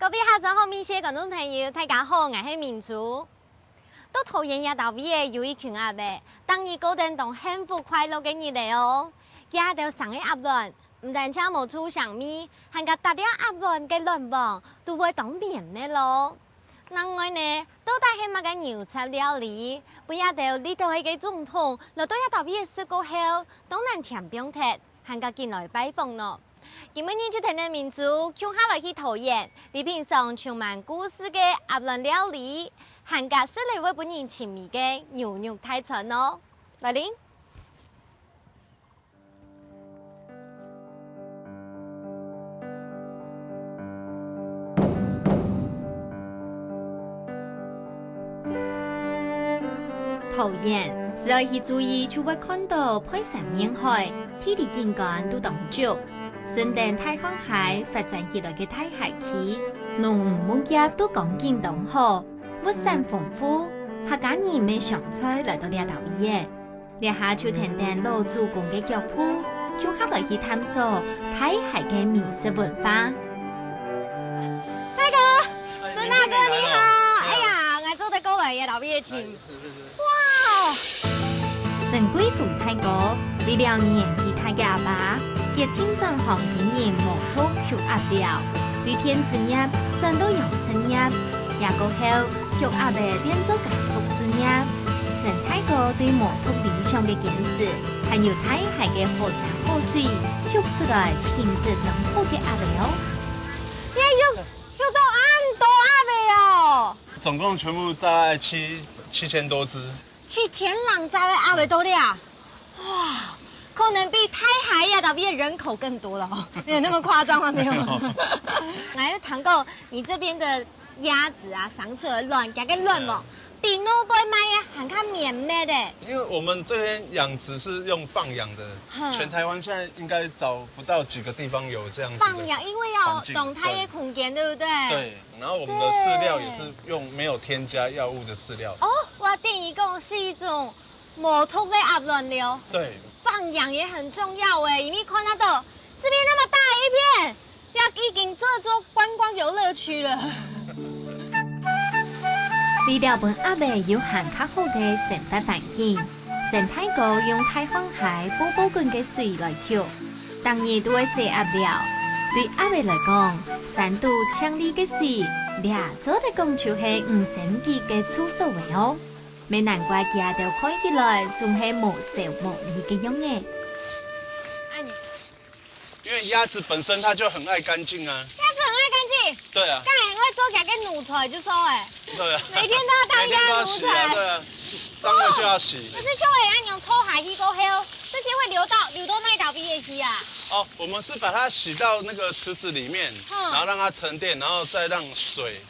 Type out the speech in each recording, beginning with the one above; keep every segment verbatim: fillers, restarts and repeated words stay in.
各位客庄好，美食个觀眾朋友，大家好，𠊎係明珠。到桃園這搭位仔有一群鴨仔，逐日過等當幸福快樂个日仔哦。佢兜生个鴨卵，毋單淨無臭腥味，還加逐粒鴨卵个卵黃都會當綿密咯。另外呢，到底係麼个牛雜料理，分這兜立著个總統來到這搭位仔食過後，當然添放忒，還加緊來拜訪呢。 今晡日就跈等明珠共下來去桃園，來品嚐充滿故事个鴨卵料理，還加食了會分人尋味个牛肉大餐哦。來臨！桃園，係愛去注意就會看著背山面海， 地理景觀都當足，順等大漢溪發展起來个大溪區，農牧業都光景當好，物產豐富，客家人乜常在來到這搭位仔。這下就跈等老祖公个腳步，共下來去探索大溪个美食文化。大哥，曾大哥你好！哎呀，𠊎做得過來這搭位仔尋。 哇！曾貴峰大哥為了年紀大个阿爸，決定轉行經營摩托畜鴨寮，對電子業轉到養殖業。這過後，畜鴨仔變做家族事業。曾大哥對摩托理想个堅持，還有大溪个好山好水，畜出來品質當好个鴨仔哦。也有，有到恁多鴨仔哦！總共全部大概七七千多隻。 七千零隻个鴨仔到這啊！哇，可能比大溪這搭位人口更多了哦，有那麼誇張嗎？沒有。沒有。𠊎有聽過你這邊的鴨子啊，生出來卵，佢个卵哦，嗯。比外背賣个還較綿密的。因為我們這邊養殖是用放養的，哼。全台灣現在應該找不到幾個地方有這樣子的放養，因為要環境，當大的空間，對。對不對？對。 然後我們的飼料也是用沒有添加藥物的飼料。哦，𠊎等於講是一種無毒的鴨卵了。對。放養也很重要欸，因為看得到這邊那麼大一片，要已經做做觀光遊樂區了。為了分鴨仔有還較好个生活環境， 曾大哥用大漢溪步步滾个水來畜，逐日都會洗鴨寮。對鴨仔來講，山肚淨俐个水，這做得講就係五星級个住所了哦。乜難怪佢兜看起來總係無愁無慮个樣仔。 因為鴨子本身牠就很愛乾淨啊。鴨子很愛乾淨？對啊。該很會做佢个奴才就說欸。對啊。每天都要當鴨奴才。每天都要洗啊，對啊。當然就要洗。可是像𠊎恁樣臭下去過後，這些會流到，流到哪搭位去啊？哦，我們是把它洗到那個池子裡面，嗯。然後讓它沉澱，然後再讓水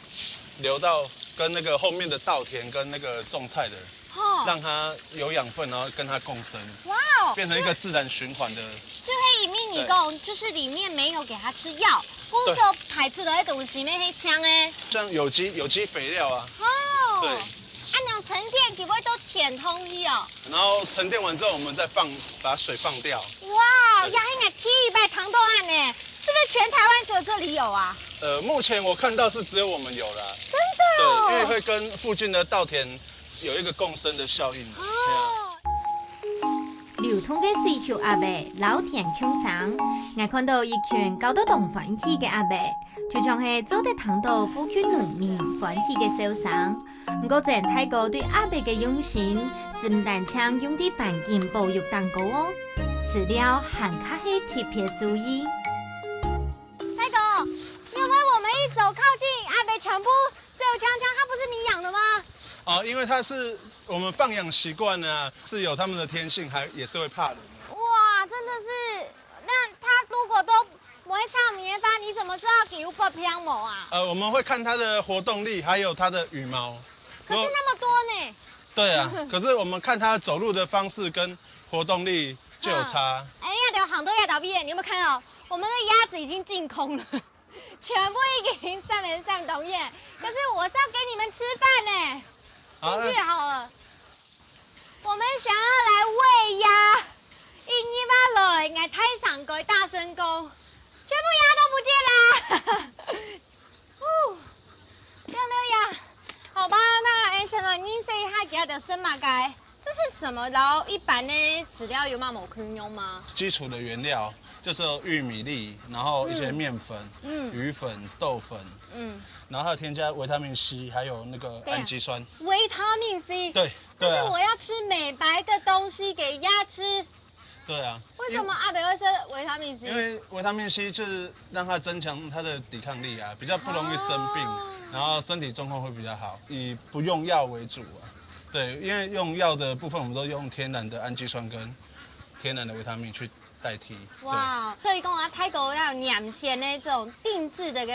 流到跟那個後面的稻田跟那個種菜的 吼。讓牠有養分，然後跟牠共生，哇哦，變成一個自然循環的。就係因為你講，對。就是裡面沒有給牠吃藥，故所排出來个東西乜係淨个。像有機，有機肥料啊。哦。對。恁樣沉澱，佢會都湠通去哦。然後沉澱完之後，我們再放，把水放掉。哇，對。也係𠊎第一擺聽到恁呢，是不是全台灣只有這裡有啊？呃，目前我看到是只有我們有啦。真的哦。對，因為會跟附近的稻田 有一個共生的效應。哦。對啊。流動个水畜鴨仔，摎天共生。𠊎看到一群搞到當歡喜个鴨仔，就像係做得聽到附近農民歡喜个笑聲。毋過曾大哥對鴨仔个用心，係毋單淨用在環境保育當高哦，飼料還較係特別注意。大哥，因為我們一走靠近鴨仔全部 走淨淨，它不是你養的嗎？哦，因為它是我們放養習慣了啊，是有牠們的天性，還，也是會怕人啊。哇，真的是，那牠如果都不會唱你的話，你怎麼知道佢有發病無啊？呃，我們會看牠的活動力，還有牠的羽毛。可是那麼多呢。對啊，可是我們看牠走路的方式跟活動力就有差。嗯。哎呀，等下，行到這搭位，你有沒有看到？我們的鴨子已經進空了。 全部已經散門散東西，可是我是要給你們吃飯呢。進去好了。我們想要來餵鴨，一入來，𠊎大聲公，大聲公，全部鴨都不見啦！哦，什麼个？這是什麼？然後一般的飼料有麼無共樣嗎？基礎的原料就是有玉米粒，然後一些麵粉、嗯魚粉、豆粉，嗯，然後還有添加維他命 C，還有那個對啊氨基酸。維他命 C。对，但是对啊，我要吃美白的東西給鴨吃，对啊，為什麼阿伯會吃維他命 C？因為維他命 C就是讓它增強它的抵抗力啊，比較不容易生病，哦然後身體狀況會比較好，以不用藥為主啊。对，因為用藥的部分，我們都用天然的氨基酸跟天然的維他命去代替。对，哇，所以講啊，泰國要有黏線的這種定制的个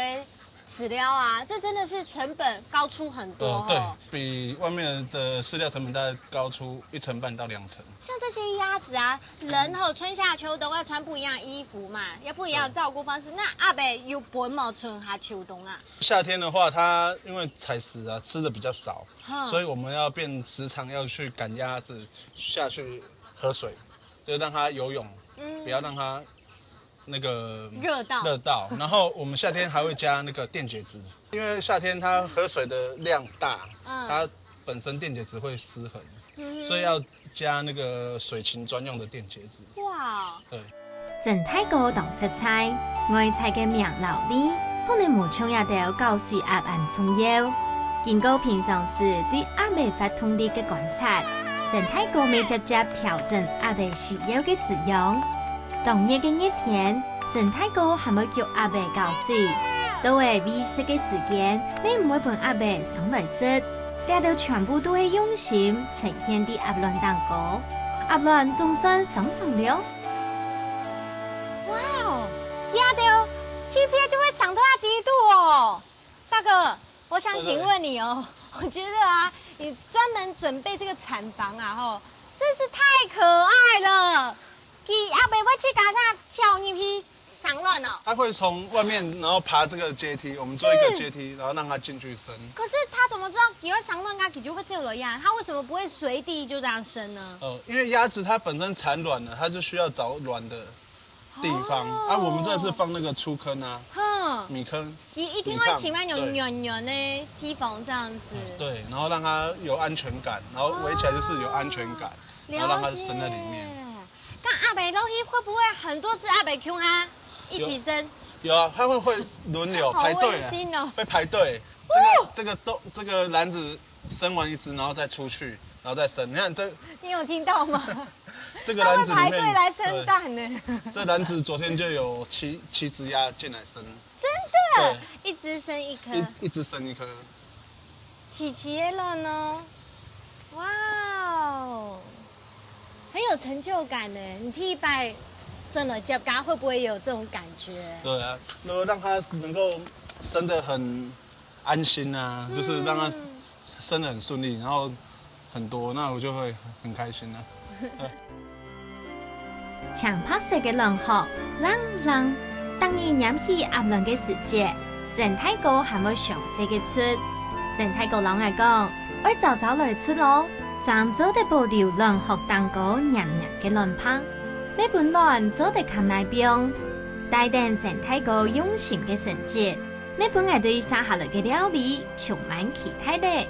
飼料啊，這真的是成本高出很多呃，对哦。，比外面的飼料成本大概高出一成半到兩成。像這些鴨子啊，人吼春夏秋冬要穿不一樣的衣服嘛，要不一樣的照顧方式。那阿伯有分無春夏秋冬啊？夏天的話，它因為採食啊吃的比較少，哼所以我們要變時常要去趕鴨子下去喝水，就讓它游泳，嗯不要讓它那個热到热到。然後我們夏天還會加那個電解質，因為夏天它喝水的量大，嗯它本身電解質會失衡，嗯所以要加那個水禽專用的電解質。哇，对。真大哥當實在，外在个名摎利，可能無像這兜搞水鴨恁重要。經過平常時對鴨仔發動力个觀察，真大哥乜輒輒調整鴨仔需要个飼養。當熱个熱天，真大哥還會叫鴨仔搞水，到位餵食个時間，乜毋會分鴨仔上來食。這兜全部都係用心呈現在鴨卵頂高。鴨卵總算上床了。 哇哦，鴨仔哦，T P 就會上到啊底肚哦。大哥，我想請問你哦，我覺得啊，你專門準備這個產房啊，吼，真是太可愛了。佢鴨仔會自家跳入去生卵哦。它會從外面，然後爬這個階梯，我們做一個階梯，然後讓它進去生。可是它怎麼知道佢會生卵啊？佢就會走了呀，它為什麼不會隨地就這樣生呢？呃，因為鴨子它本身產卵了，它就需要找卵的地方。哦啊，我們這是放那個初坑啊，哼，米坑。佢一定會起碼有軟軟的地方這樣子。對，然後讓它有安全感，然後圍起來就是有安全感，然後讓它生在裡面。了解。那鴨仔落去會不會很多隻鴨仔共下一起生？有啊，它會會輪流好排隊啊，溫馨哦。會排队。这个这个都这个篮子生完一只，然后再出去，然后再生。你看这你有聽到嗎？这个它會排篮子里面，隊來生蛋呢。对，这篮子昨天就有七七只鸭进来生，真的对，一隻生一顆，一一只生一颗。萋萋个卵哦，哇哦，很有成就感呢。你第一擺轉來接家，會不會有這種感覺？对啊，如果让它能够生得很安心啊，就是让它嗯生得很顺利，然后很多，那我就会很开心啊。青白色个卵殼，冷冷，逐日拈起鴨卵个時節，曾大哥還會詳細个捽。曾大哥摎𠊎講，愛早早來捽哦，正做得保留卵殼頂高黏黏个卵白，乜分卵做得較耐放。待等曾大哥用心个成績，乜分𠊎對接下來个料理充滿期待咧。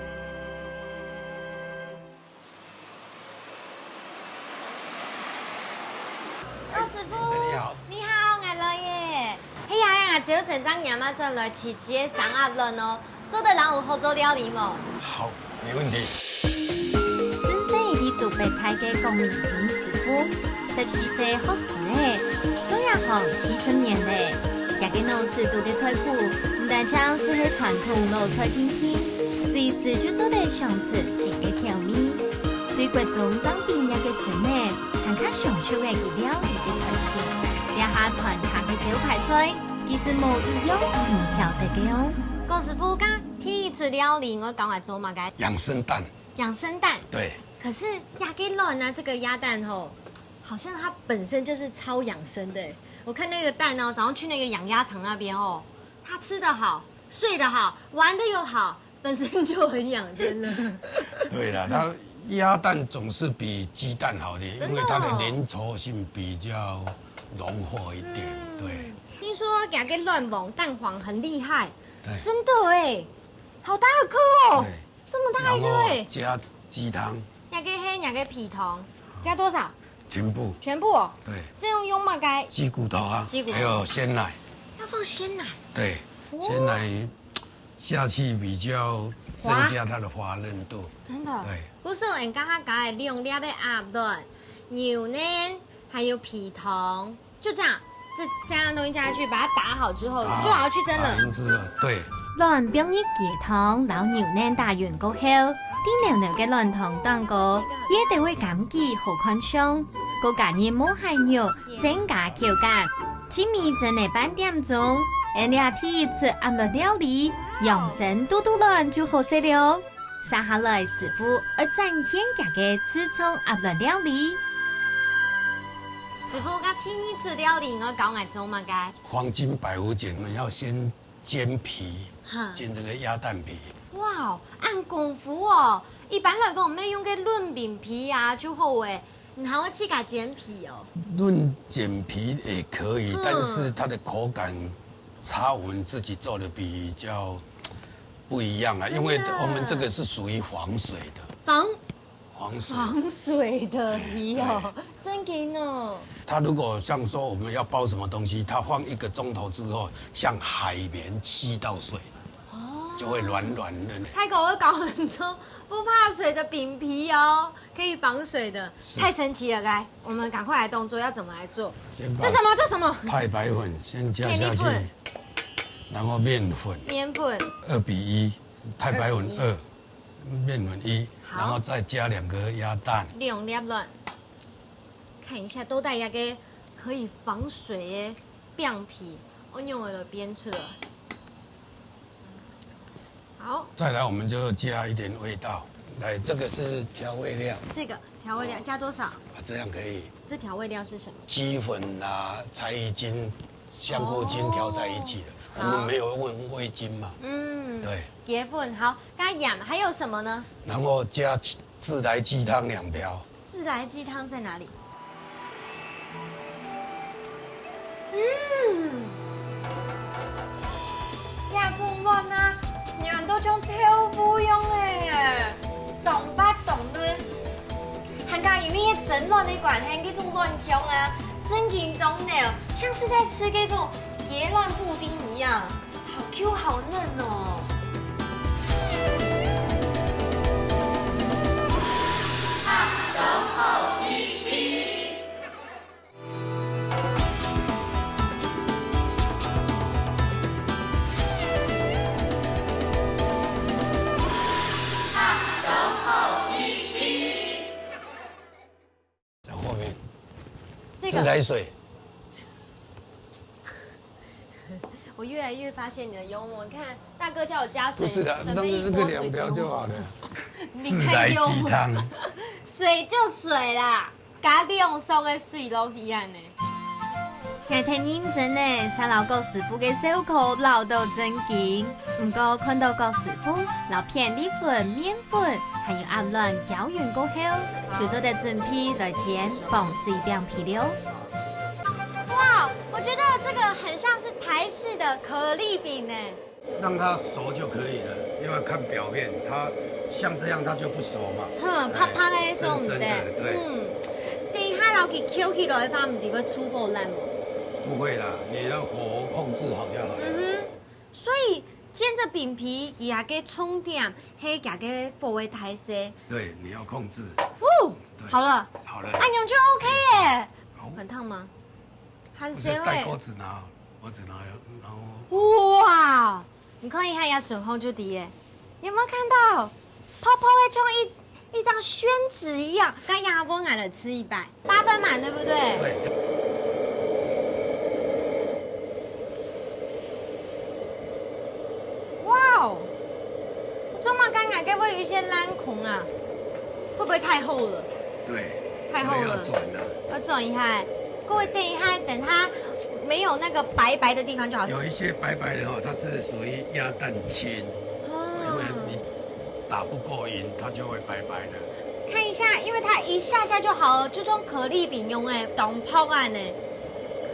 高師傅，你好。你好，𠊎來耶。係啊，𠊎朝晨正拈啊轉來萋萋个生鴨卵哦，做得摎𠊎學做料理無？好，没问题。新生一地做北派个江明義師傅，十四歲學師个，做這行四十年咧。這个老師傅个菜譜，毋單淨係傳統老菜定定，隨時就做得想出新个調味。對國中正畢業个孫仔，還較享受个佢料理个傳承。這下傳家个招牌菜，其實無一樣毋曉得个哦。高師傅，該第一出料理，愛教𠊎做麼个？養生蛋，養生蛋。对，可是鴨个卵啊，這個鴨蛋吼，好像它本身就是超養生的。我看那個蛋哦，早上去那個養鴨場那邊哦，它吃得好，睡得好，玩得又好，本身就很養生了。对了，它鸭蛋总是比鸡蛋好的，真的哦因为它的粘稠性比较浓厚一点。对，聽說鴨个卵黃蛋黃很厲害，对真的哎，好大顆哦对，，這麼大一個哎，然后加雞湯，這个係這个肥湯，加多少？全部。全部哦。對。這用用麼个？雞骨頭啊，雞骨頭。還有鮮奶。要放鮮奶。對，哦。鮮奶下去比較增加它的滑潤度。真的。對。故所人家下加个兩粒个鴨卵、牛奶，還有肥湯。 就這樣，這三樣東西加下去，把它打好之後，打好，就好去蒸了。打勻之後，對。卵放入雞湯摎牛奶打勻過後，在濃濃个卵湯當中，也得會柑桔好看相，過加入無蟹肉，增加口感。盡尾蒸个半點鐘，𠊎這第一出鴨卵料理，養生肚肚卵就好食了。 接下來，師傅愛展現佢个自創鴨卵料理。師傅，該第二出料理愛教𠊎做麼个？黃金百福煎，我們要先煎皮，哈。煎這個鴨蛋皮。哇，恁功夫哦！一般來講，毋係用該潤餅皮啊就好誒，你還愛自家煎皮哦。潤煎皮也可以，嗯。但是它的口感差我們自己做的比較 不一樣啊，真的。因為我們這個是屬於防水的。防-防水。防水的皮哦，對。真的哦。它如果像說我們要包什麼東西，它放一個鐘頭之後，像海綿吸到水，哦。就會軟軟嫩。大哥，𠊎搞很多不怕水的餅皮哦，可以防水的，是。太神奇了。來，我們趕快來動作，要怎麼來做？先把這什麼？這什麼？太白粉先加下去，肯定粉。然後麵粉。麵粉。二比一。 太白粉二，二比一。麵粉一，好。然後再加兩個鴨蛋。兩粒卵。看一下，到底這個可以防水的餅皮，𠊎用來變出來。好。再來，我們就加一點味道。來，這個是調味料。這個調味料加多少？啊，這樣可以。這調味料是什麼？雞粉啊，柴魚精、香菇精調在一起的。哦。我們沒有用味精嘛。好。嗯。對。 雞粉，好，加鹽，還有什麼呢？然後加自來雞湯兩瓢。自來雞湯在哪裡？嗯，這種卵啊，軟到像豆腐樣誒，當滑當嫩。還加因為蒸卵的關係，這種卵香啊，真經當濃，像是在吃這種雞卵布丁一樣。 好Q好嫩哦。在後面。這個。自來水。我越來越發現你的幽默。你看，大哥叫我加水，不是的，準備一鍋水給我。那個兩瓢就好了。你看幽默。自來雞湯。水就水啦，加兩勺的水落去恁呢。𠊎忒認真了，煞摎郭師傅个笑口留到真經。毋過看到郭師傅摎片栗粉、麵 粉，還有鴨卵攪勻過後，就做得準備來煎防水餅皮了。哇，我覺得這個很像是台式的可麗餅呢。讓它熟就可以了，因為看表面，它像這樣它就不熟嘛。哼，哎，啪啪的，生生的，做毋得。對。嗯，等一下摎佢抾起來个話，毋知會出火爛無？不會啦，你的火候控制好就好了。嗯哼。 所以煎這餅皮，佢个重點係佢个火个大細。對，你要控制。哦，對。好了。好了。恁樣就OK耶。好。很燙嗎？很燒欸。不是，帶鍋子拿，鍋子拿，然後哇，你看一下，佢个順風就知耶。你有沒有看到？泡泡會像一 一張宣紙一樣。該鴨卵𠊎來試一擺，八分滿，對不對？對。哇哦！做麼个𠊎个會有一些爛孔啊？會不會太厚了？對，太厚了。所以要轉了。要轉一下。各位，等一下，等它沒有那個白白的地方就好。有一些白白的哦，它是屬於鴨蛋清，哦。因為你 打不夠勻，它就會白白的。看一下，因為它一下下就好了，就像可麗餅用欸，當泡飯欸。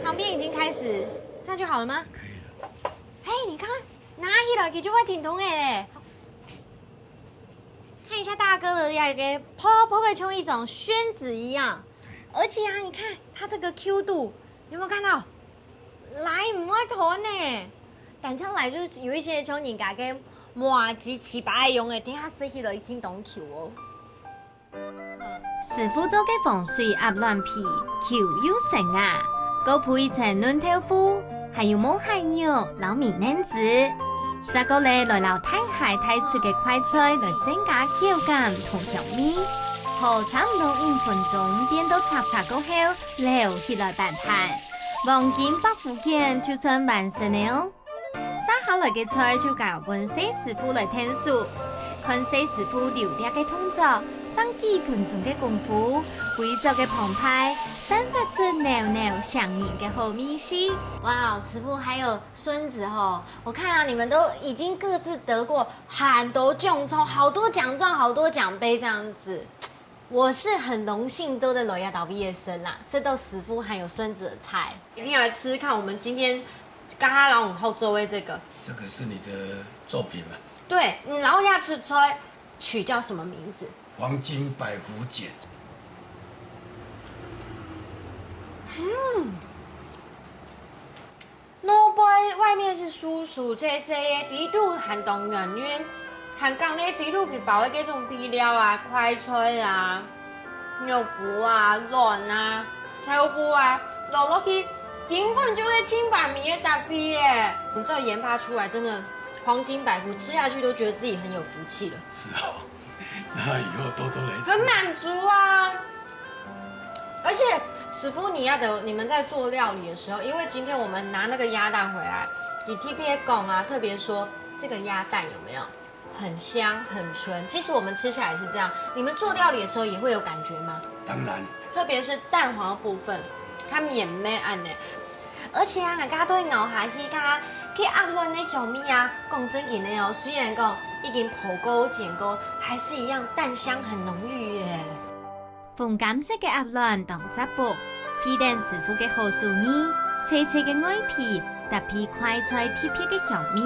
旁邊已經開始，這樣就好了嗎？可以了。嘿，你看，拿起來佢就會挺通的嘞。看一下大哥的那个泡泡的，像一種宣紙一样，而且啊，你看它这个 Q 度，有没有看到？來，毋會斷呢。但將來就有一些像人家个麻糬糍粑用个，等下食起來一定當Q哦。師傅做个防水鴨卵皮，Q又成啊！過鋪一層嫩豆腐，還有無蟹肉摎美乃滋，再過來來摎大蟹大出个快菜來增加口感同香味。泡差毋多五分鐘，變到赤赤過後，撈起來擺盤。黃金百福卷就算完成了哦！ 續下來个菜就交分細師傅來𢯭手。看細師傅流掠个動作，正幾分鐘个功夫，歸桌个澎湃，散發出濃濃香濃个好味緒。哇，師傅還有孫子吼，我看啊，你們都已經各自得過很多獎狀，好多獎狀，好多獎盃這樣子。 我是很榮幸做得來這搭位个生啦，食到師傅還有孫子个菜。一定要來吃吃看，我們今天剛剛老五後做的這個。這個是你的作品嗎？對，嗯，然後這齣菜取叫什麼名字？黃金百福卷。嗯， 外背，外面是酥酥脆脆个，底肚還當軟軟，還講呢，底肚佢包个該種配料啊，快菜啊、肉脯啊、卵啊、豆腐啊，摎落去，根本就係盡完美个搭配耶！你這研發出來，真的黃金百福，吃下去都覺得自己很有福氣了。是哦，那以後多多來吃。很滿足啊！ 而且師傅，你要等你們在做料理的時候，因為今天我們拿那個鴨蛋回來，你特別講啊，特別說這個鴨蛋有沒有很香很純？其實我們吃下來是這樣，你們做料理的時候也會有感覺嗎？當然。特別是蛋黃部分，較綿綿恁呢。而且啊，大家都會咬下去，看這鴨卵个香味啊，講真經个哦，雖然講已經烰過、煎過，還是一樣蛋香很濃郁耶。 紅柑色个鴨卵當扎薄，配等師傅个好手藝，脆脆个外皮，搭配快菜特別个香味，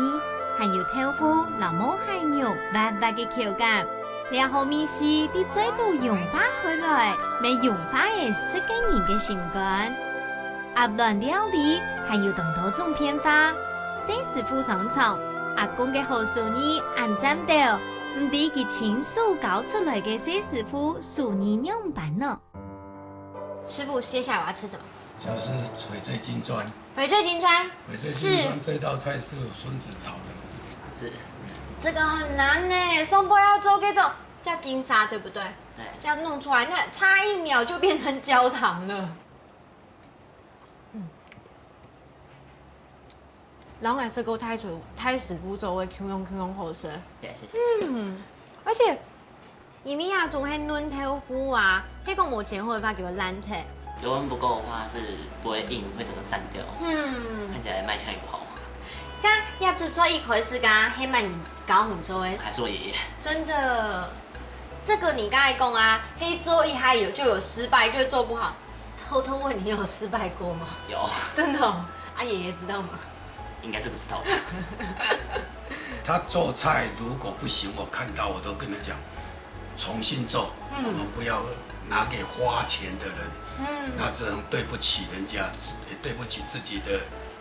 還有豆腐摎無蟹肉滑滑个口感。這好味緒在嘴肚融化開來，乜融化了食个人个心肝。鴨卵料理還有當多種變化，細師傅上場，阿公个好手藝恁讚鬥，毋知佢親手教出來个細師傅 手藝仰般呢？師傅，接下來我要吃什麼？就是翡翠金磚。翡翠金磚。翡翠金磚這道菜是我孫子炒的。是。這個很難呢，上背要做這種，叫金沙，對不對？對。要弄出來，那差一秒就變成焦糖了。嗯。 老外食過大廚，大師傅做个共樣共樣好食。謝謝。嗯，而且因為這種係嫩豆腐啊，係講無煎好个話，佢會爛忒。油溫不夠的話是不會硬，會整個散掉。嗯，看起來賣相也不好。該這出菜一開始个係麼人教你做个？還是我爺爺。真的，這個你剛才講啊，係做一下有就有失敗，就會做不好。 偷偷問你有失敗過嗎？有。真的哦？啊，爺爺知道嗎？應該是不知道吧。他做菜如果不行，我看到我都跟他講，重新做，嗯。我們不要拿給花錢的人，嗯。那這樣對不起人家，也對不起自己的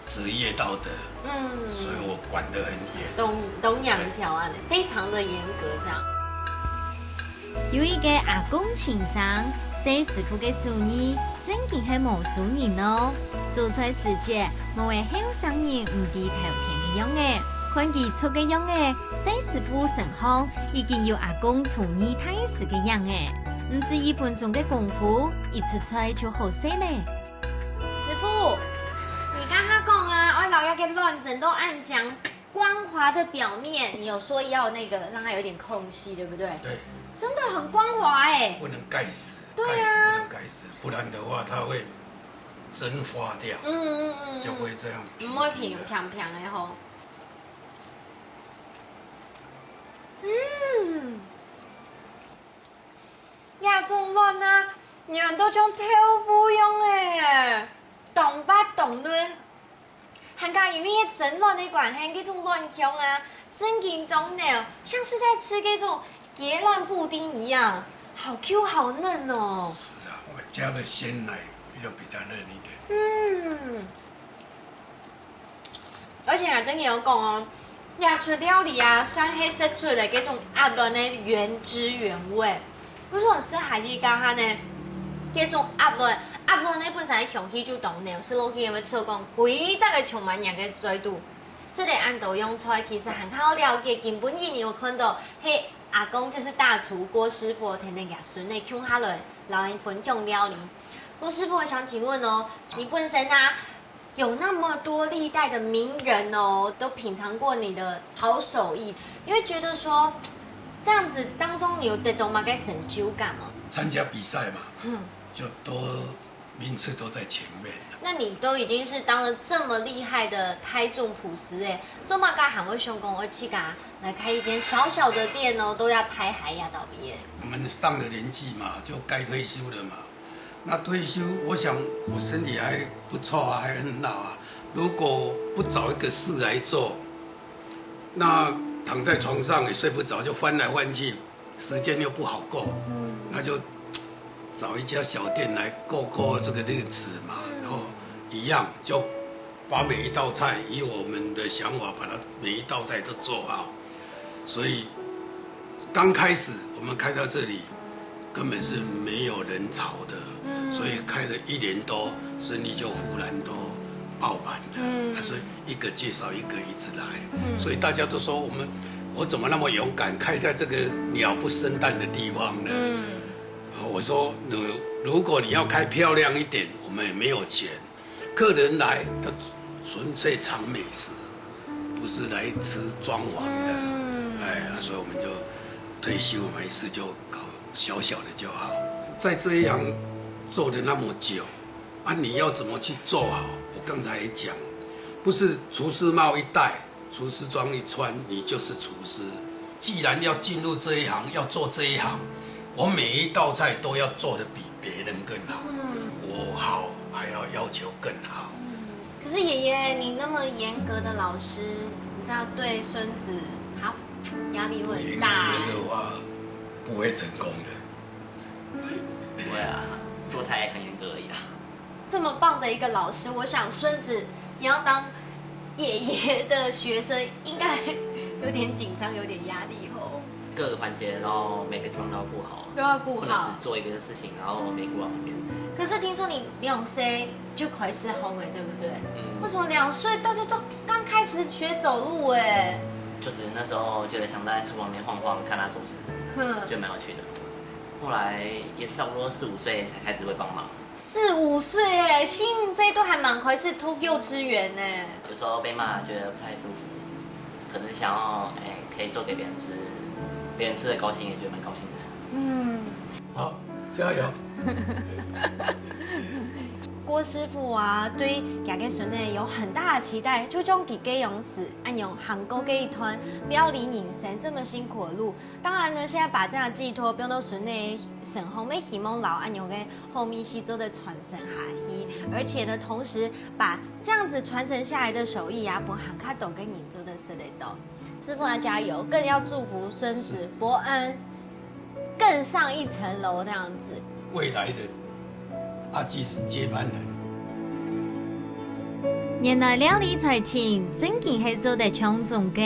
職業道德，嗯。所以我管得很嚴。懂，懂養條啊，非常的嚴格這樣。有一個阿公先生，細師傅个手藝正經係無輸人哦。做菜時節，無个後生人毋知頭天个樣仔，看佢出个樣仔，細師傅身項已經有阿公廚藝大師个影仔。毋使一分鐘个功夫，一出菜就好勢咧。 師傅，你剛剛講啊，愛摎這個卵整到恁靚，光滑的表面，你有說要那個讓它有點空隙，對不對？對。真的很光滑欸。不能蓋死，對啊。蓋子不能蓋死，不然的話它會蒸發掉，嗯嗯嗯，就會這樣平平的。毋會平平平的吼。嗯。 這種卵啊，軟到像豆腐樣欸，當滑當嫩。還加因為係蒸卵个關係，這種卵香啊，真經當濃，像是在吃這種结烂布丁一样，好 Q 好嫩哦。是啊，我加的鲜奶又比较嫩一点。嗯，而且啊，真个有讲哦，这出料理啊，算是食出了这种鸭卵的原汁原味。不是我吃海地咖哈呢，这种鸭卵，鸭卵呢本身香气就当濃，食落去会做讲，规只个充满热个嘴肚。 食了恁多样菜，其實還較了解今晡日你有看到，係阿公就是大廚郭師傅，跈等厥孫仔共下來，摎𠊎分享料理。郭師傅，我想請問哦，你本身啊，有那麼多歷代的名人哦，都品嘗過你的好手藝，你會覺得說，這樣子當中你有得到麼个成就感嗎？參加比賽嘛，嗯。就多名次都在前面了。那你都已經是當了這麼厲害的刣粽廚師欸，做麼个還會想講愛自家來開一間小小的店哦，都要刣海呀倒閉耶。我們上了年紀嘛，就該退休了嘛。那退休，我想我身體還不錯啊，還很好啊。如果不找一個事來做，那躺在床上也睡不著，就翻來翻去，時間又不好過，嗯。那就找一家小店來過過這個日子嘛，嗯。然後一樣就把每一道菜，以我們的想法，把它每一道菜都做好。所以剛開始我們開到這裡，根本是沒有人潮的，嗯。所以開了一年多，生意就忽然都爆滿了。嗯。啊，所以一個接著一個一直來，嗯。所以大家都說我們，我怎麼那麼勇敢，開在這個鳥不生蛋的地方呢？嗯。我說，如，如果你要開漂亮一點，我們也沒有錢，客人來，他純粹嚐美食，不是來吃裝潢的。嗯。哎，啊，所以我們就退休嘛，一次就搞小小的就好。在這一行做了那麼久，啊，你要怎麼去做好？我剛才也講，不是廚師帽一戴，廚師裝一穿，你就是廚師。既然要進入這一行，要做這一行，我每一道菜都要做得比別人更好。嗯。我好，還要要求更好。嗯。可是爺爺，你那麼嚴格的老師，你知道對孫子他壓力會很大欸。嚴格的話，不會成功的。不會啊，做菜很嚴格而已啦。這麼棒的一個老師，我想孫子你要當爺爺的學生，應該有點緊張，有點壓力吼。各個環節，然後每個地方都要顧好，都要顧好。不能只做一個事情，然後沒顧好別人。可是聽說你兩歲就開始學了，對不對？嗯。為什麼兩歲大就都剛開始學走路欸？就只是那時候覺得想在廚房裡面晃晃，看他做事，哼。覺得蠻有趣的。後來也是差不多四五歲才開始會幫忙。 四五歲欸，四五歲都還蠻開始讀幼稚園呢。有時候被罵，覺得不太舒服，可是想要，哎，可以做給別人吃，別人吃得高興，也覺得蠻高興的。嗯。好，加油。郭師傅啊，對佢个孫仔有很大的期待，就像佢个樣子，恁樣行過這一段料理人生這麼辛苦的路， 當然呢，現在把這樣的寄託放到孫仔身上，也希望摎恁樣个好味緒做得傳承下去，而且呢，同時把這樣子傳承下來的手藝啊，分還較多个人做得食得到。師傅啊，加油！更要祝福孫子伯恩更上一層樓這樣子。未來的阿基師接班人。原來料理才情真經係做得搶種个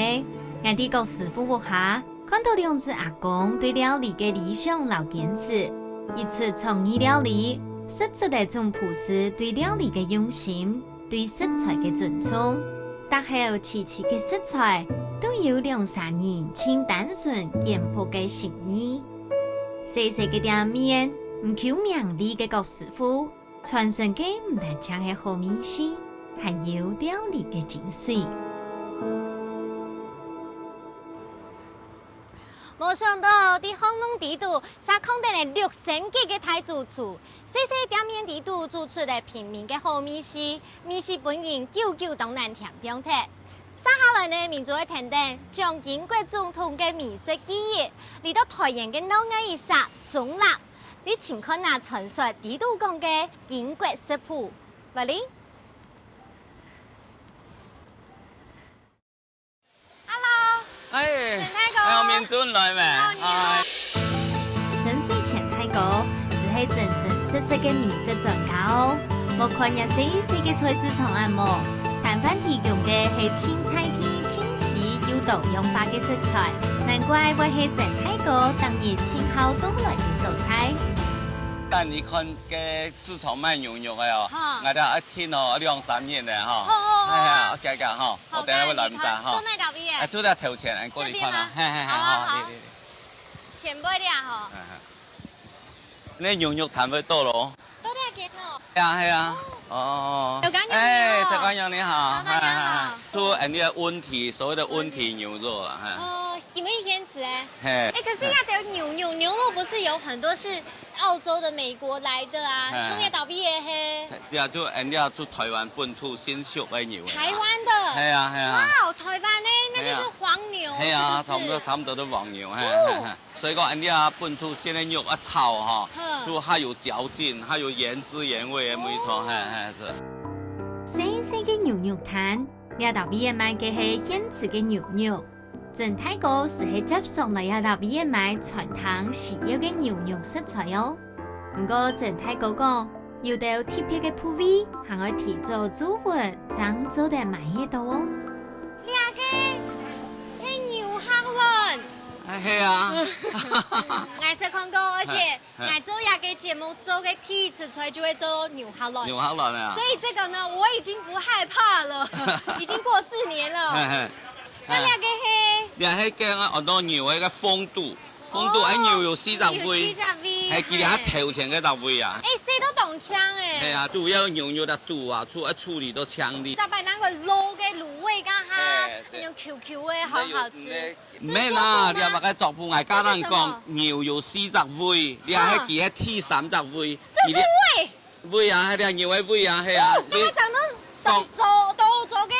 ，𠊎在郭師傅屋下 看到兩子阿公對料理个理想摎堅持，一出創意料理，食出了總廚師對料理个用心，對食材个尊重。逐口沏沏个食材，都有兩儕人盡單純簡樸个心意。細細个店面，毋求名利个郭師傅，傳承个毋單淨係好味緒，還有料理个精髓。 無想到，在巷弄底肚，煞囥等了六星級个大主廚。細細店面底肚煮出了平民个好味緒，味緒分人久久當難添放忒。接下來呢，民眾會跈等蔣經國總統个美食記憶，來到台灣个鬧熱一煞，中壢，你請看那傳說底肚講个經國食譜，來哩。 Hello，哎，陳大哥。哎，明尊來咩？哦，你好。哎，食个美食專家哦。莫看這細細个菜市場恁無，攤販提供个係盡在地、盡鮮又多樣化个食材，難怪會係曾大哥逐日盡好到來个所在。但你看个市場賣牛肉个哦，哈。𠊎兜一聽哦，兩三年了哈。好，好，好。哎呀，OK，OK哈，好，我等下會來毋得哈。那你看，坐哪位耶？哎，坐在頭前，哎，過來看啊。這邊嗎？嘿，嘿，嘿，好啊，好，好。對，對，對。前背了哈。哎，哎。 該牛肉攤位到咯。到這間哦。係啊，係啊。哦。哦。大家娘你好。哎，大家娘你好。老闆娘好。嗨，嗨，嗨。就恁樣个溫體，所謂的溫體牛肉啦，哈。哦，有沒有一天吃哎？嘿。哎，可是那个牛，牛，牛肉不是有很多是澳洲的、美國來的啊？嘿。像該倒閉的嘿。對啊，就恁樣就台灣本土新鮮个牛啊。台灣的。係啊，係啊。哇，台灣的，那就是黃牛，係啊。係啊，是不是？差不多，差不多都黃牛，嘿，哦。嘿，嘿。 所以講，恁樣啊，本土鮮个肉啊炒哈，嗯。就較有嚼勁，較有原汁原味个味道，哦。嘿，嘿，係。細細个牛肉攤，這搭位仔賣个係現製个牛肉。曾大哥就係輒常來這搭位仔買餐廳需要个牛肉食材哦。毋過曾大哥講，有兜特別个部位，還愛提早注文，正做得買得到哦。這个係牛客卵。 哎，係啊。𠊎識看過，而且，嘿，嘿。𠊎做這个節目做个第一次出來就會做牛客卵。牛客卵啊。所以這個呢，我已經不害怕了，已經過四年了。嘿，嘿。那這个係？這係个啊，安到牛个个風肚，風肚，哦，哎，牛有四隻胃，有四隻胃，係，佢个嘿。頭前个隻胃啊。哎，食到當香哎。係啊，主要牛肉个肚啊，處，處理到清理。大概那個肉个滷味，剛剛嘿，對。那種Q Q的，好好吃。沒有，沒有。 毋免啦，這做補品。這麼个做補，𠊎家人講，這是什麼？牛有四隻胃，這係佢个第三隻胃。這是胃？胃啊，係啊，牛个胃啊，係啊。哦，你，你講，都，都，都个，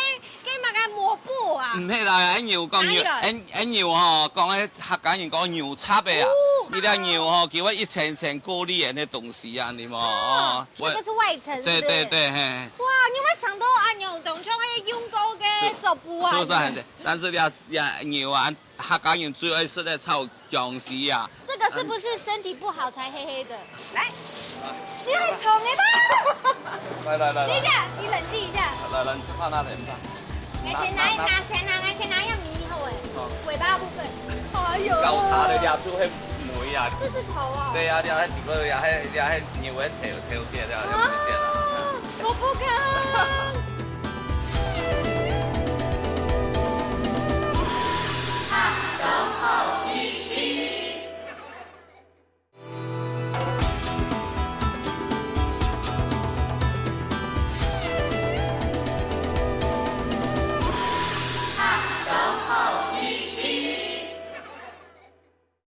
个麼个抹布啊？毋係啦，哎，牛講牛，哪裡來？哎，哎，牛吼，講个客家人講牛雜个啊。哦，你這牛吼，好。佢會一層層過濾个那東西啊，你嘛，哦。哦，這個是外層，是不是？對，對，對，嘿。哇，你有沒有想到啊，牛當初還有用過个做補啊？是不是很，但是這，這牛啊， 客家人最愛食个炒薑絲啊。這個是不是身體不好才黑黑的？來，你很重的吧？來，來，來，來。等一下，你冷靜一下。來，來，你去放那裡，你放。來，先拿一拿，拿，拿。先拿，先拿一下米好了。好。尾巴的部分。哎呦。搞砸了呀，就會沒啊。這是頭哦。對呀，這係底部呀，還，這係牛的頭，頭節了，啊，要不見了。我不敢。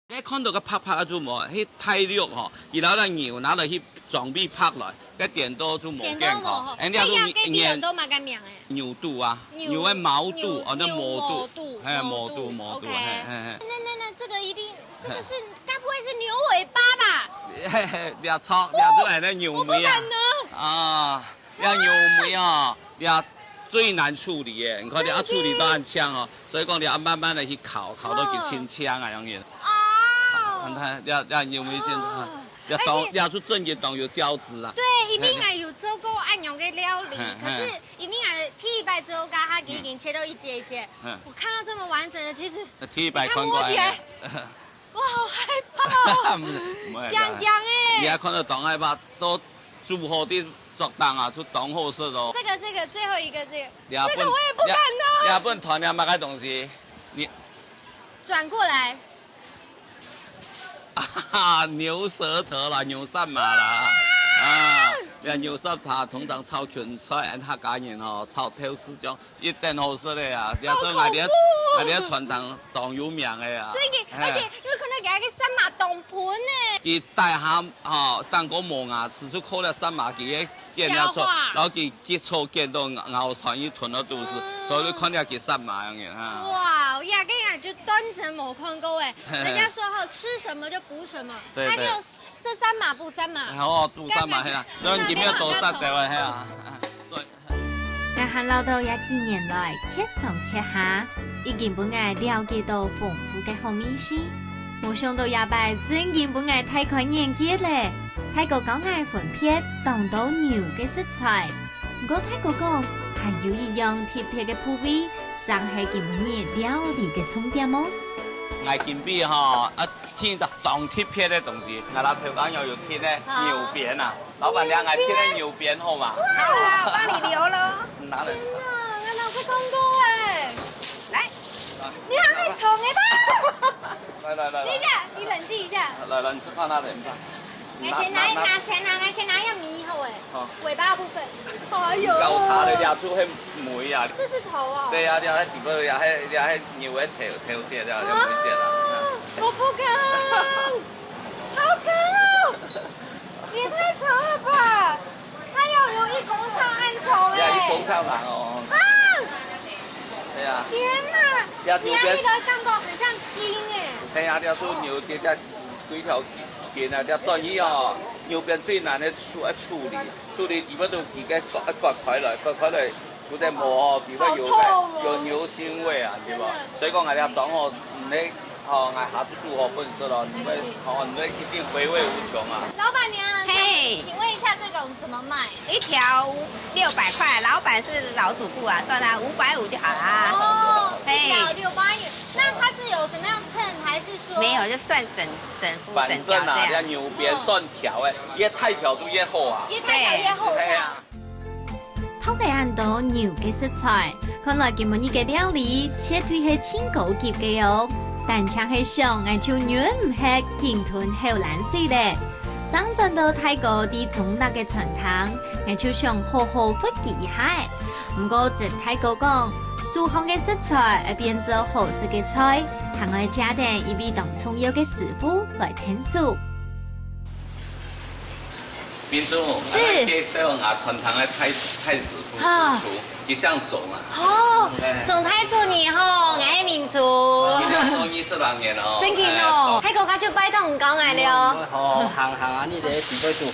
你看到个白白个就無，係大陸吼，佢摎該牛拿來去裝備白來，該顛倒就無健康。顛倒無吼。哎，你看，哎呀，該顛倒麼个名誒？牛肚啊，牛，牛个毛肚，牛，哦，那毛肚，牛毛肚，嘿，毛肚，毛肚，毛肚，OK。嘿，嘿，嘿。那，那，那這個一定，這個是，嘿。該不會是牛尾巴吧？嘿，嘿，沒錯，沒錯，哦，哎，那牛尾啊。我不敢拿。啊。 這牛尾哦，這最難處理誒，你看這處理到恁靚哦，所以講你愛慢慢个去烤，烤到佢清清啊，恁樣。哦。你看，這，這牛尾先，哦。這當，而且這就正經當有膠質啊。對，一定也有做過恁樣个料理，嘿，嘿。可是一定也第一擺做，剛剛已經切到一節一節。嗯。我看到這麼完整的，其實第一擺看過你看摸起來，哎。 哇，好害怕哦！毋會，毋會，驚驚誒。你還看到當害怕，都煮好的作當啊，就當好食哦。這個，這個，最後一個，這個，你還不，這個我也不敢拿。你還，你還不能團你麼个東西，你轉過來。啊，牛舌頭啦，牛舌嫲啦，啊，你看牛舌嫲通常炒芹菜，俺客家人哦，炒豆豉醬， 一等好食个啊，這係𠊎這，𠊎這傳統當有名个啊。真个，嘿。而且因為看到佢个舌嫲當笨呢。佢大下吼，當過無牙齒，就靠這舌嫲佢个剪了做，消化。然後佢佢草剪到咬咬斷，一吞到肚屎，嗯。所以你看了佢舌嫲樣个哈。哇，呀，這个就當真無看過誒。嘿嘿。人家說哈，吃什麼就補什麼。對，對。那你有吃舌嫲補舌嫲？哦，補舌嫲，嘿啊，所以你沒有多舌頭啊，嘿啊。所以 𠊎還恅著這幾年來，蹶上蹶下，已經分𠊎了解到豐富个好味緒。無想到這擺正經分𠊎大開眼界咧！大哥教𠊎分別當多牛个食材，毋過大哥講，還有一樣特別个部位，正係今晡日料理个重點哦。𠊎今晡日吼，啊，訂一隻當特別个東西，𠊎拿頭家娘有訂个牛鞭啊，老闆娘，𠊎訂个牛鞭好嗎？好啊，幫你留咯。拿來。天哪，𠊎老師講過哎，來，你還會唱个嗎？來來來來。等一下，你冷靜一下。來來，你吃飯那點。 𠊎先拿一拿，先拿，𠊎先拿一下米好哎，好。尾巴的部分。哎呦，搞差了呀，就很美啊。這是頭哦。對呀，對呀，那底部呀，還，還牛的頭，頭節了，就沒節了。啊，我不敢，好長哦，也太長了吧！它要有一公尺恁長哎。呀，一公尺長哦。啊！對呀。天哪！呀，你那個感覺很像筋哎。對呀，對呀，就牛節在 規條筋啊，這斷去哦，牛鞭最難个處，愛處理，處理底部都佢个割，割開來，割開來，除忒毛哦，底部有个，好痛哦。有牛腥味啊，對吧？真的。所以講，𠊎這種哦，你，哦，𠊎下次煮好分食咯，你會，哦，你會一定回味無窮啊。老闆娘，嘿。請問一下，這種怎麼賣？一條六百塊，老闆是老主顧啊，算他五百五就好啦。哦，嘿。一條六百五，那它是有怎麼樣秤，還是說？沒有，就算整 整副整條這樣。反正啊，這牛鞭算條个，越大條就越好啊。越大條越好，對。對啊。這樣。討个恁多牛个食材，看來今晡日个料理絕對係盡高級个哦。單淨係想，𠊎就忍毋核緊吞口涎水咧。正轉到大哥在中壢个餐廳，𠊎就想好好發揮一下。 毋過，真大哥講，手項个食材愛變做好食个菜，還愛借等一位當重要个師傅來𢯭手。明珠，是。𠊎來介紹𠊎餐廳个大，大師傅，啊。主廚，佢姓鍾啊。哦，哎。鍾大廚你好，𠊎係明珠。哦，做二十零年哦。真个哦，哎，大哥，該就拜託你教𠊎了。哦，好，好，好，你得準備做。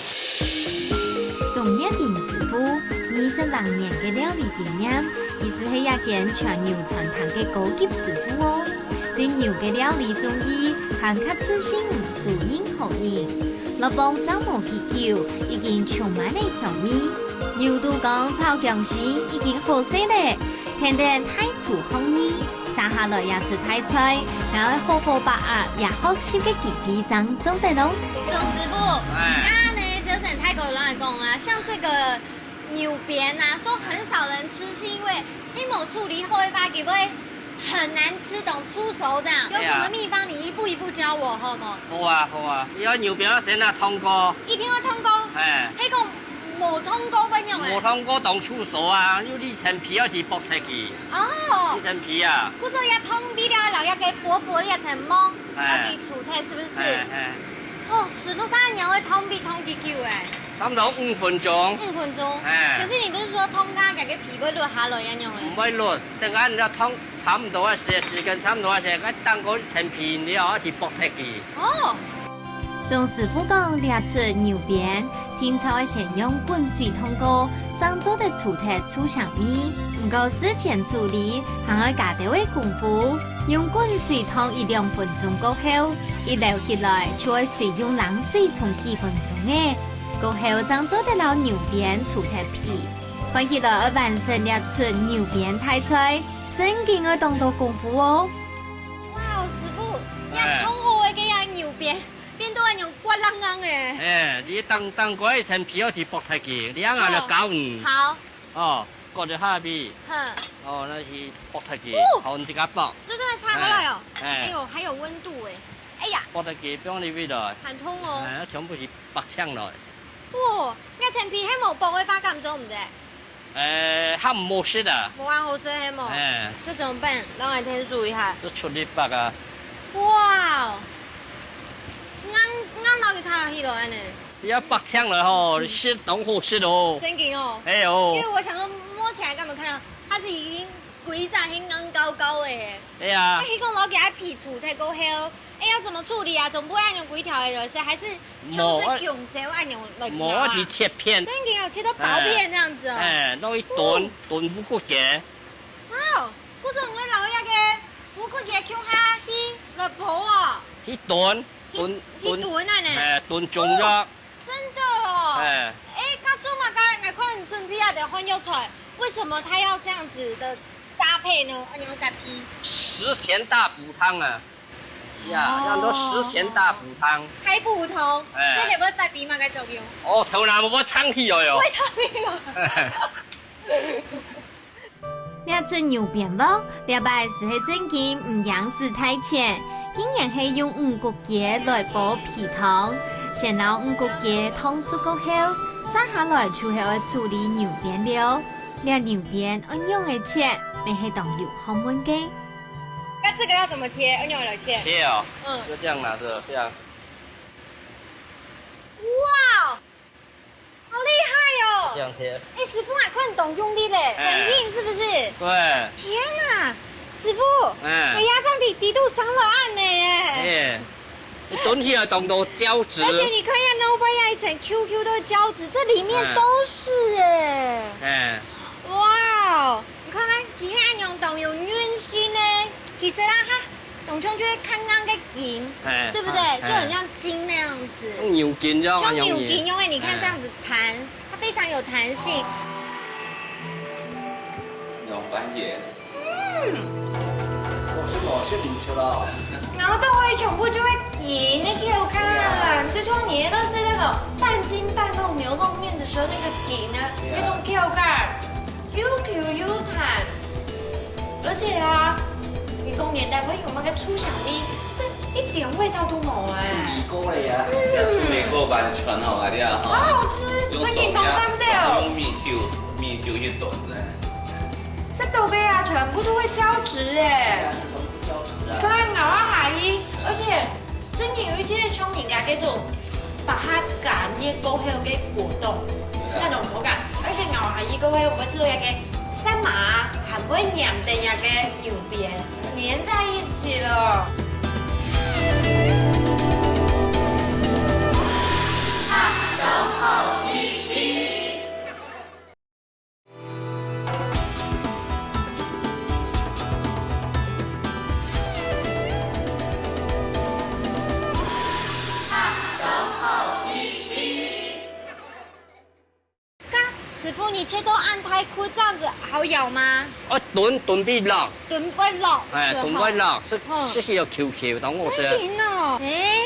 鍾月林師傅，二十零年个料理經驗，佢斯係一間全牛餐廳个高級師傅哦。對牛个料理中意，還較自信，輸任何人。落磅正無幾久，已經充滿了香味。牛肚公炒薑絲已經好勢咧， 天天大廚項你，續下來這齣大菜，𠊎愛好好把握這學習个機會正做得哦。鍾師傅，哎。啊呢，就像大哥來講啊，像這個牛鞭啊，說很少人吃，是因為佢無處理好个話，佢會很難吃，當臭臊這樣。有什麼祕方？對啊。你一步一步教我，好無？好啊，好啊，你愛牛鞭愛先拿燙過。一定愛燙過？哎。係講 無燙過會仰仔？無燙過當臭臊啊，有這層皮愛去剝忒去。哦。這層皮啊。故所這燙過了，摎這个薄薄个這層膜，哎。愛去除忒，是不是？哎，哎。哦，師傅，該仰會燙過燙幾久欸？差不多五分鐘。五分鐘。哎。可是你不是說燙過，該个皮會落下來仰仔？毋會落，等下你愛燙 差毋多个時，時間差毋多个時，該當過一層皮了，愛去剝忒佢。哦。鍾師傅講，這齣牛鞭，定著愛先用滾水燙過，正做得除忒臭臊味。毋過事前處理，還愛加兜仔功夫，用滾水燙一兩分鐘過後，一撈起來就愛隨用冷水沖幾分鐘仔，過後正做得摎牛鞭除忒皮。看起來愛完成這齣牛鞭大菜， 真經愛當多功夫哦。哇，師傅，哎。這燙好个該牛鞭，變到恁樣滑礱礱个。哎，你當，當過一層皮愛去剝忒佢，你恁樣就教你。好。哦，割一下皮。哼。哦，那去剝忒佢，哦。好，你自家剝。就這樣拆開來哦。哎。哎喲，還有溫度哎。哎呀。剝忒佢，放入去來。很痛哦。哎，全部去剝淨來。哇，這層皮還無剝个話，敢做毋得？ 呃，較毋好食啊。無恁好食係無？哎。這怎麼辦？讓我來添煮一下。這出力剝啊。哇，硬，硬到佢差起來呢。你愛剝淨來吼，食當好食哦。真經哦。哎喲。因為我想說摸起來根本看到它是已經規隻係硬膏膏的耶。哎呀。哎，佢講老給它皮除忒過後， 哎，要怎麼處理啊？總不會恁樣規條个來食，還是像是弓蕉恁樣來咬啊？無，無，去切片。真的有切到薄片這樣子哦。哎，哎，弄一燉，哦。燉烏骨雞。哇，故所𠊎摎該个烏骨雞共下去來煲哦。去燉，去，燉，去燉啊呢。哎，燉中藥。哦。 真順便啊，等換藥材，為什麼他要這樣子的搭配呢？啊，你要搭配。十全大補湯啊，呀，哦。叫做十全大補湯。大補湯，哎。這個會發揮麼个作用？哦，頭那無會撐起來哦。會撐起來。這出牛鞭王，這擺斯係正經毋央使大錢，竟然係用五穀雞來煲肥湯。先摎五穀雞燙熟過後，續下來就係愛處理牛鞭了。這牛鞭愛仰仔切，乜係當有學問个。那這個要怎麼切？要仰仔來切？切哦，嗯。就這樣拿著，這樣。哇！ 好厲害哦！這樣切。哎，師傅啊，看你當用力嘞，哎。很硬是不是？對。天哪，師傅，哎。哎呀，這樣你底肚傷了案呢耶。哎，你蹲起來當多膠質。而且你看一下，那外面一層Q Q都是膠質，這裡面都是哎。哎。哇哦，你看看，其實恁樣當有韌性呢。其實啊，哈， 當像就係看硬个筋，哎，對不對？哎，就很像筋那樣子。像牛筋一樣啊，像牛筋一樣，你看這樣子彈，哎。它非常有彈性。用番茄。嗯。我是老是你吃了。然後到位全部就會筋，你看我看，對啊。就像你都是那種半筋半肉牛肉麵的時候那個筋啊，對啊。那種口感。 又Q又彈，而且啊，你講連帶會有那個醋香味，這一點味道都沒哎。處理過了呀。嗯。處理過完全好啊，你啊，吼。好好吃，用中藥，真的當讚的哦。用米酒，米酒去燉的。這都被啊，全部都會膠質哎。對啊，全部膠質啊。當然咬啊，還，而且 真的有一些聰明的，叫做把它感覺過後个果冻，那種口感，而且咬下去過後，我們吃到那個三麻還會黏的那個牛鞭，黏在一起了。該師傅，你切到恁大塊這樣子好咬嗎？哦，燉，燉會落。燉會落，哎，係吼。燉會落，係，嗯。係有Q Q，當好食。真的哦，哎，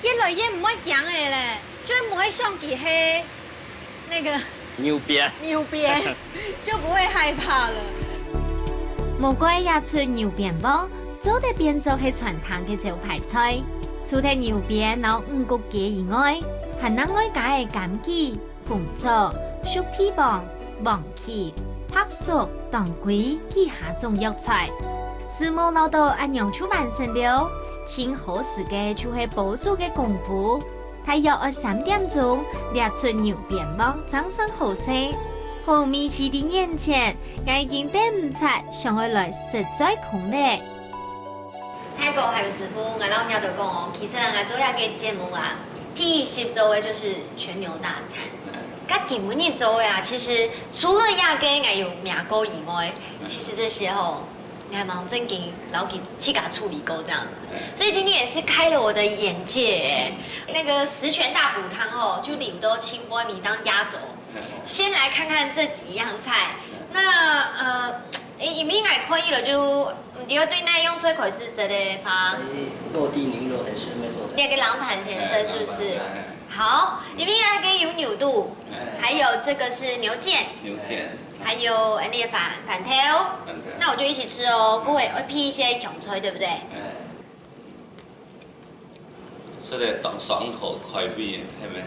越來越毋會驚个咧，就毋會想起係 那個牛鞭。牛鞭，就不會害怕了。無怪這出牛鞭王做得變做係餐廳个招牌菜。除忒牛鞭摎五穀雞以外，還另外加个柑橘、紅棗、熟地黃、黃芪、白术、當歸幾下種藥材。師母恅著恁樣就完成了，盡好食个就係煲煮个功夫。 大約愛三點鐘，這出牛鞭王正算好勢。好味緒在眼前，𠊎已經等毋掣，想愛來食嘴空咧。大哥還有師傅，𠊎摎你兜講哦，其實啊，𠊎做這個節目啊，第一集做个就係全牛大餐。該今晡日做个啊，其實除了這個𠊎有摸過以外，其實這些吼， 𠊎還正經摎佢自家處理過這樣子。所以今天也是開了我的眼界欸。那個十全大補湯吼，就留到清波米當壓軸。先來看看這幾樣菜。那，呃，欸，因為𠊎看一了就，毋知愛對哪樣菜開始食个吧？哎，落地牛肉很適合做的。那個冷盤先食是不是？哎，冷盤，哎。好，裡面那個有牛肚，哎。還有這個是牛腱。牛腱。 還有恁呢个番，番豆。番豆。那我就一起吃哦，各位，會配一些香菜，對不對？哎。食了當爽口，開胃，係無？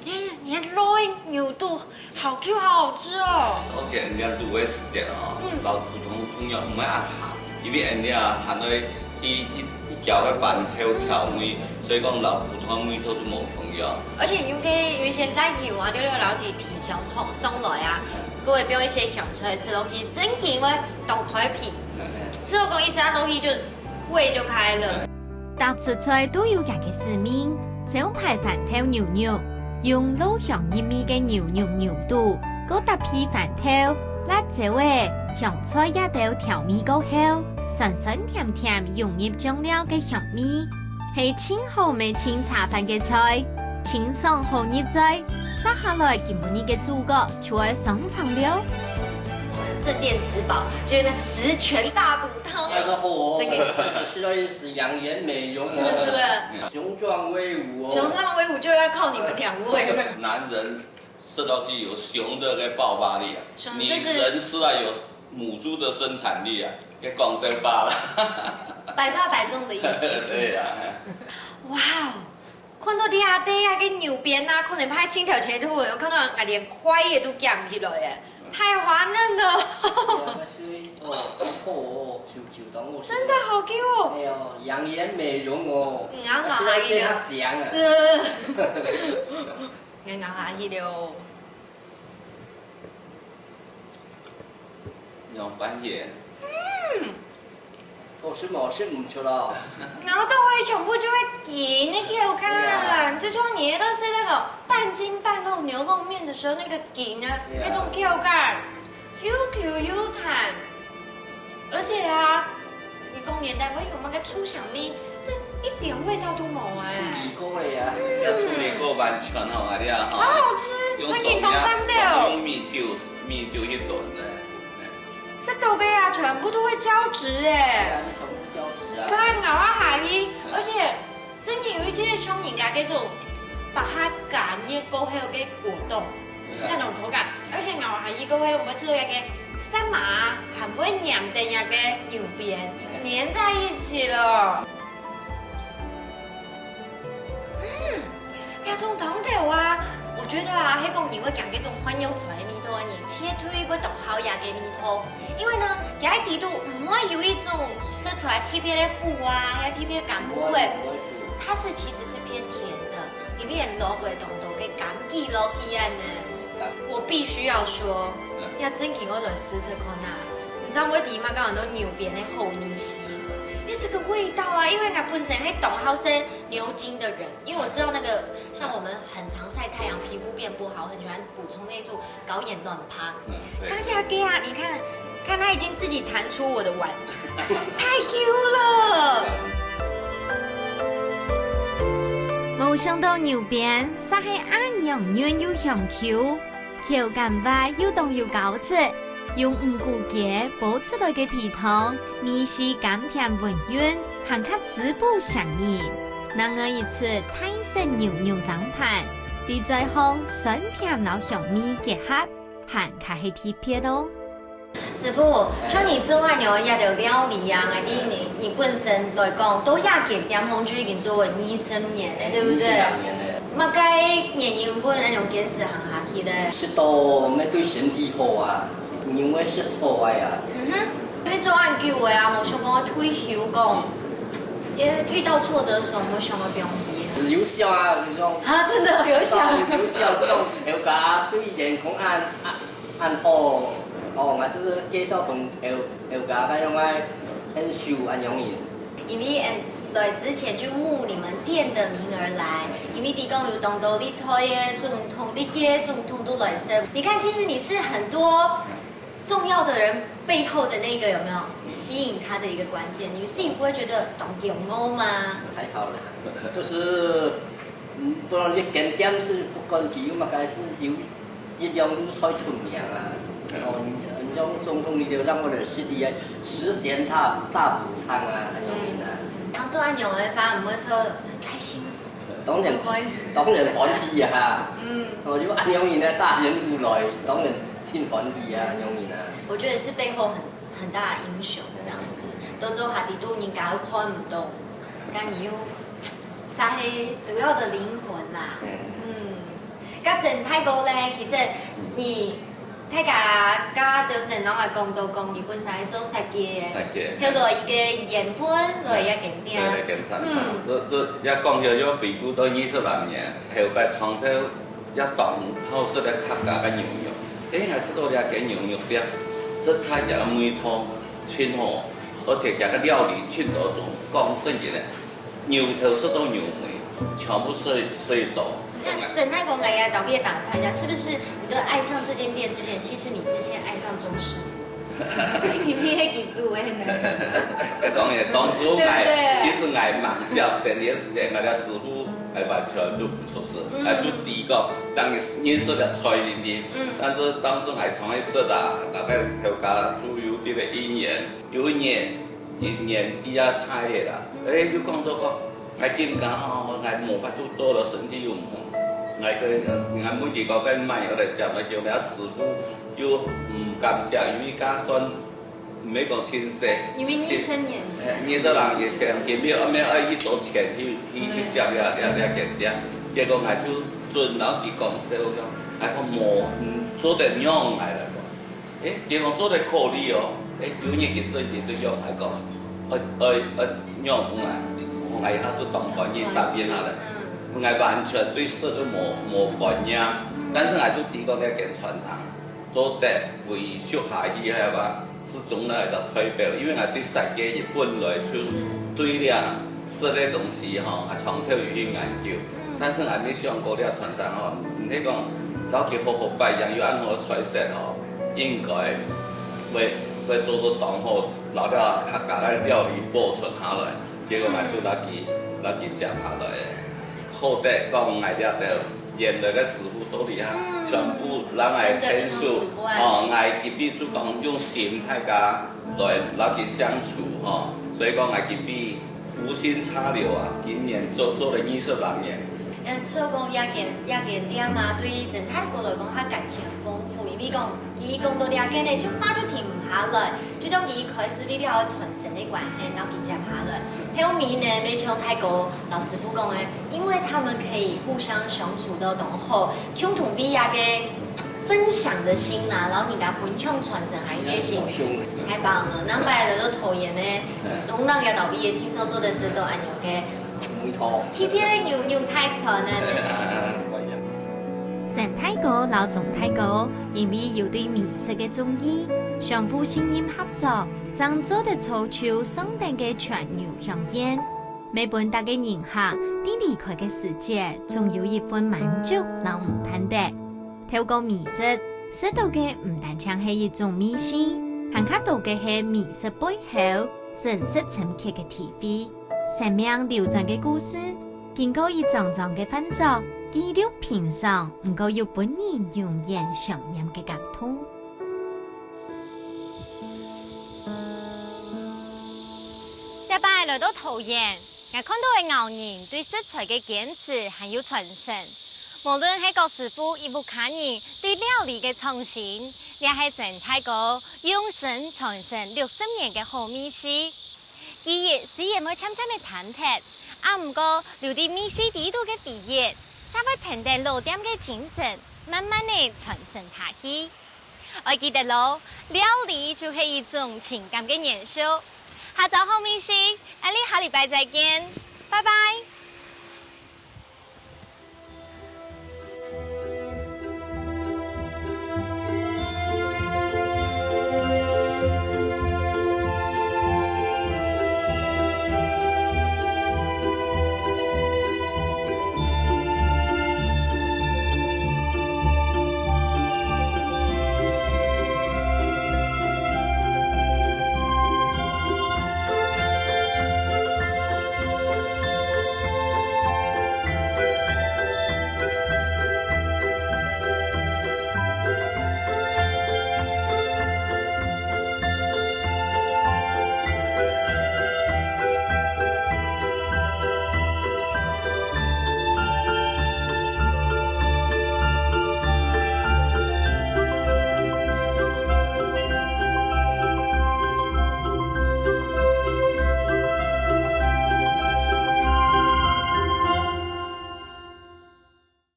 哎，你看滷个牛肚，好Q，好好吃哦。而且人家滷个時間哦，嗯。摎普通个湯藥毋會恁鹹，因為人家還愛一，一，一攪个番豆調味，所以講摎普通个味道都無共樣。而且用个有一些辣油啊，六六摎佢提香放上來啊。 各位，放一些香菜，食落去正經會當開胃。食到講一下東西就胃就開了。逐出菜都有佢个使命，招牌番豆牛肉，用老香入味个牛肉牛肚，過搭配番豆、辣椒仔、香菜這兜調味過後，酸酸甜甜融入醬料个香味，係盡好味盡茶飯个菜，清爽好入嘴，接下來今晡日个主角就愛上場了。鎮店之寶，就是那十全大補湯。那是火，這個這個是要是養顏美容哦，是不是？雄壯威武哦。雄壯威武就要靠你們兩位。男人食落去有雄的个爆發力啊，雄，女人食了有母豬的生產力啊，該講生巴啦。百發百中的意思。對啊。哇哦！ 看到這下底下个牛鞭啊，可能拍千條街都有，看到人連筷也都夾起來耶，太滑嫩了。哦，好哦，球球當好。真的好 Q 哦。哎呦，養顏美容哦。嗯，然後拿下去了。現在變它講啊。呃，拿下去了。 仰般形？嗯。哦，食無食毋出咯。咬到會全部就會緊个口感，對啊。就像你都是那種半筋半肉牛肉麵的時候那個緊啊，對啊。那種口感，又Q又彈。 而且啊，你講年代會有那個醋香味，這一點味道都沒哎。處理過了呀。要處理過完全吼，啊，你啊，吼。好好吃，用中藥，春雨公三六。用米酒，米酒去燉的。這都个啊，全部都會膠質哎。對啊，你全部膠質啊。對啊，咬啊下去，而且 真的有一些像人家這種把它乾了過後个果凍，那種口感，而且咬下去過後，我們吃到那個三麻還會黏在那個牛鞭，黏在一起了。嗯，那種湯頭啊，我覺得啊，係講你會講這種番藥材的味道啊，你絕對會當好這個味道，因為呢，佢个底肚毋會有一種食出來特別个苦啊，也特別甘苦个。 它是其實是偏甜的，裡面落了當多个枸杞落去恁呢。我必須要說，嗯。要真正愛來試試看啊！你知道我第一擺感覺到牛鞭个好味緒，因為這個味道啊，因為𠊎本身係當好食牛筋的人，因為我知道那個像我們很常曬太陽，皮膚變不好，很喜歡補充那種 高原卵白。嗯，對。剛剛給啊，你看，看它已經自己彈出我的碗，太Q了。無想到牛鞭煞係恁樣軟又香Q，口感滑又當有膠質，用五穀雞煲出來个肥湯，味緒甘甜溫潤，還較滋補上癮。另外一出泰式牛肉冷盤，在嘴項酸甜摎香味結合， 還較係特別哦。師傅，像你做恁樣个這兜料理啊，𠊎知你，你本身來講，到這間店項就已經做了二十年了，對不對？二十年了。麼个原因分恁樣堅持行下去咧？食到乜對身體好啊，人會食草个啊。嗯哼，因為做恁久个啊，無想講退休講，也遇到挫折的時候，無想到不容易。有想啊，有想。啊，真的有想。有想，這種頭家對員工恁，恁 恁好，哦，𠊎係介紹同頭，頭家該種个很熟恁樣人。因為，嗯，來之前就慕你們店的名而來，因為知講有當多歷代个總統、歷屆總統都來食。你看，其實你是很多重要的人背後的那個，有沒有？吸引他的一個關鍵，你自己不會覺得當驕傲嗎？還好啦，就是，嗯，不然一間店係不管佢有麼个係有 一樣路菜出名啊。哦，你，你像總統你就讓我來食你个十全大，大補湯啊，恁樣啊。當多恁樣个話，毋會做開心。當然，當然歡喜啊。嗯。哦，你恁樣人呢，大人物來，當然盡歡喜啊，恁樣啊。我覺得是背後很，很大的英雄這樣子，都做下底肚人家都看毋懂，但你又，啥係主要的靈魂啦。嗯。嗯。 該鄭大哥咧，其實你大家該朝晨摎𠊎講到講，你本身係做設計个，設計。後來一個緣分，來一個景點。來，來景點。嗯。都，都，也講起來，又回顧到二十來年，後擺長透也當好食个客家个牛肉。誒，𠊎食到這間牛肉店，食出來个味道盡好，而且佢个料理盡多種，講真个咧， 牛頭食到牛尾，全部食，食到。那鄭大哥，我也特別打岔一下，是不是你都愛上這間店之前，其實你是先愛上鍾師傅？你偏愛給豬味呢？當然，當初𠊎，對不對？其實𠊎 還吂接生理个時節，𠊎个師傅還完全都毋熟識，嗯。𠊎就知講，當然認識了菜一定，嗯。但是當時𠊎從一食啊，大概頭家就有這個因緣，有一年，年紀也大个啦，嗯。誒，又講到講，𠊎今年吼，𠊎無法度做了，身體又毋好，𠊎个，𠊎問佢講，該麼人來接，𠊎叫𠊎師傅又毋敢接，因為佢算 毋係講親生。因為二十年前。誒，二十零年前，佢乜愛，乜愛去做錢去，去，去接這，這，這間店。結果𠊎就準摎佢講笑講，𠊎講無，嗯，做得讓𠊎來講。誒，佢講做得可以哦。誒，有日佢準，佢就讓𠊎講，愛，愛，愛讓分𠊎。𠊎一下就當歡喜，答應下來。嗯。𠊎完全對食都無，無觀念，嗯。但是𠊎就知講這間餐廳 做得維續下去，係吧？始終呢，係代表，因為𠊎對設計，佢本來就，是。對這食个東西吼，𠊎從頭有去研究。嗯。但是𠊎乜想過這餐廳吼，毋係講，摎佢好好擺樣，有恁好个菜色吼，應該會，會做到當好，摎這客家个料理保存下來。結果𠊎就摎佢，嗯。摎佢接下來。好得講𠊎這兜 原來个師傅到這下，嗯。全部摎𠊎𢯭手，真正係師傅啊。哦，𠊎今晡就講用心大家來摎佢相處，吼，所以講𠊎今晡無心插柳啊，今年做，做了二十零年。嗯，所以講這間，這間店啊，對於鄭大哥來講，佢感情豐富，因為講，佢講到這間呢，就話就停毋下來。 就像佢一開始為了傳承个關係，摎佢接下來。後面呢，乜像大哥摎師傅講个，因為他們可以互相相處到當好，共同為這个分享个心啊，摎人家分享傳承个熱心，太棒了。𠊎等來到桃園呢，嗯。總係愛摎佢个定著做得食到恁樣个，嗯，特別个牛肉大餐呢。 鄭大哥摎鍾大哥因為有對美食个中意，相互信任合作，正做得造就上等个全牛香煙。乜分逐个人客在離開个時節，總有一份滿足摎毋盼得。透過美食，食到个毋單淨係一種味緒，還較多个係美食背後真實深刻个體會。 生命流轉个故事，經過一張張个飯桌，記錄平常，毋過又分人永遠想念个感動。這擺來到桃園，𠊎看到个𠢕人對食材个堅持還有傳承。無論係郭師傅抑屋下人對料理个創新，也係鄭大哥用心傳承六十年个好味緒。 記憶雖然會漸漸个淡忒，啊毋過留在味緒裡肚个回憶，煞會跈等老店个精神，慢慢个傳承下去。愛記得咯，料理就係一種情感个延續。下晝好味緒，𠊎俚下禮拜再見，拜拜。